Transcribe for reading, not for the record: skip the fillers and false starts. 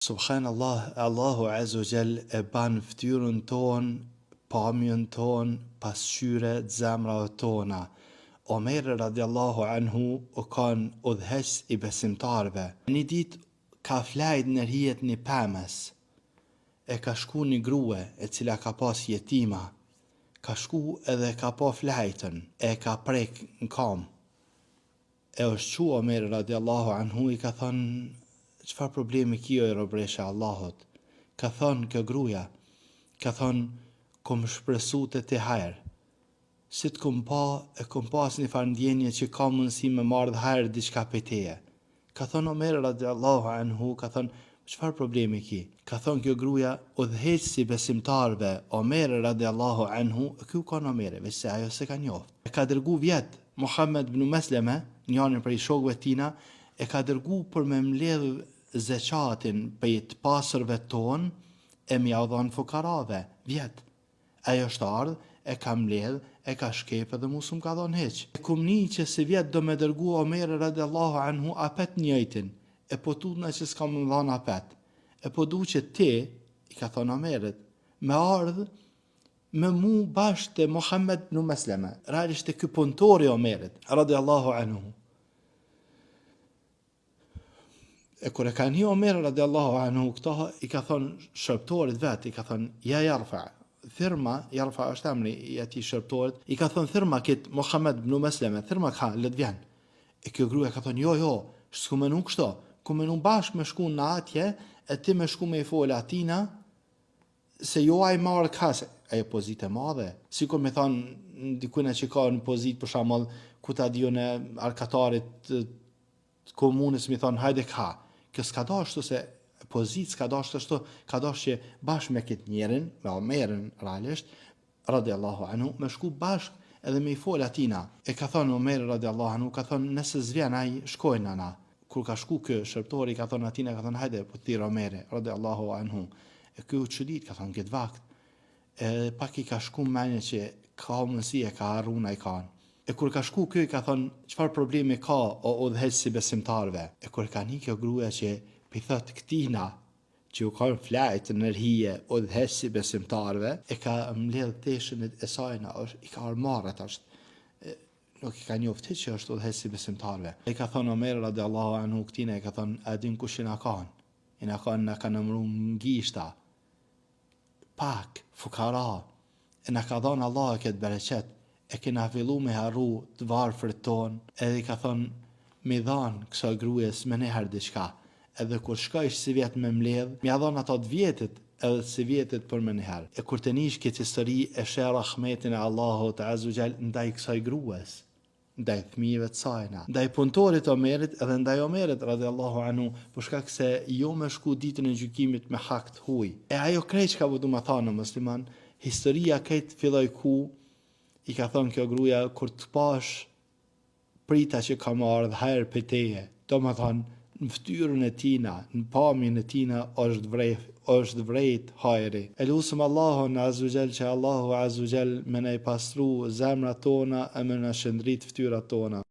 Subhanallah Allahu Azze wa Jall e ban ftyrën tonë, pamjen tonë, pasqyre të zemrave tona. Omeri radiallahu anhu u kan udhëheqës i besimtarëve. Një ditë ka flajt nër hije të një pemës. E ka shku një grue e cila ka pas jetima. Ka shku edhe e ka pa flajtën, e ka prek në kamë. E është çu Omeri radiallahu anhu i ka thënë çfarë problemi ki oj robresha e Allahut? Ka thënë kjo gruja, ka thënë kom shpresu te ti hajr. Si të kom pa e kom pas një farë ndjenje që ka mundësi me m'ardh hajr diçka pej teje. Ka thënë Omeri radiallahu anhu, ka thënë çfarë problemi ki? Ka thënë kjo gruja, udhëheqësi i besimtarëve, Omeri radiallahu anhu, e ky u kanë Omeri, veçse ajo s'e ka njoft. E ka dërgu vjet Muhammed ibn Mesleme, njanin prej shokëve të tina, e ka dërgu për me mbledh zeqatin prej të pasërve tonë e me jau dhanë fukarave, vjet. Ai është ardhë, e ka mbledh, e ka shkep edhe mu s'um ka dhanë hiq. E kum ni që sivjet do me dërgu Omeri radiallahu anhu apet njëjtin, e po tutna që s'ka me m'dhanë apet. E po du që ti, i ka thonë Omerit, me ardhë me mu bashkë te Muhammed ibn Mesleme, realisht te ky punëtori i Omerit, radiallahu anhu. E kur e ka ni Omeri radiallahu anhu këto, i ka thonë shërbëtorit vet, i ka thonë, ja Jarfa, thirrma, Jarfa është emri i atij shërbëtorit, i ka thonë thirrma kit Muhammed ibn Mesleme, thirrma ka, le të vjen. E kjo grua ka thonë, jo, jo, s'ku menu kështu, ku menu bashkë me shku në atje, e ti me shku me i folë atina, Se jo ai marrë ka, se ajo pozitë e madhe. Sikur me thonë dikujna që ka në pozitë për shembull, ku ta di unë arkatarit të komunës me thonë hajde ka. Kjo s'ka dashur se pozitë s'ka dashur ashtu, ka dashur që bashkë me këtë njerin, me Omerin realisht, radiallahu anhu, me shku bashkë edhe me i fol atina. E ka thonë Omeri radiallahu anhu, ka thonë nëse s'vjen ai, shkojna na. Kur ka shku ky shërbëtori i ka thonë atina, ka thonë hajde, po t'thirr Omeri radiallahu anhu. E ky u çudit, ka thonë këtë vakt. E pak i ka shku menja që ka mundësi e ka harru naj kanë. E kur ka shku ky i ka thonë çfarë problemi ka o udhëheqës i besimtarëve. E kur ka ni kjo gruaja që pi thot këtina, që u kanë flajt nër hije udhëheqës i besimtarëve, e ka mbledh teshën e sajna, është, i ka ardh marre tash, nuk i ka njoft hiç që është udhëheqës i besimtarëve. I ka thonë Omer radiallahu anhu këtina, i ka thonë, a din kush jena kanë? Jena kanë, na kanë nëmru n'gishta, pak, fukara, e na ka dhanë Allahu këtë bereqet, e kena fillu me harru të varfrit tonë, edhe i ka thonë, me i dhanë kësaj grues menjëherë diçka, edhe kur shkojsh sivjet me mbledh, me ja dhanë ato të vjetit, edhe të sivjetit për menjëherë. E kur të nish këtë histori e sheh rahmetin e Allahut azze ue xhel ndaj kësaj grues, ndaj fëmijëve të sajna, ndaj punëtorit të Omerit edhe ndaj Omerit radiallahu anhu, për shkak se jo me shku ditën e gjykimit me hak të huj. E ajo krejt çka po du me thanë musliman, historia krejt filloi ku i ka thonë kjo gruaja kur të pash prita që ka me ardhë hajër prej teje, domethanë në ftyrën e tina, në pamjen e tina është vrejt, është vrejt hajri. E lusim Allahun azze ue xhel që Allahu azze ue xhel me na i pastru zemrat tona e me na shndrit ftyrat tona.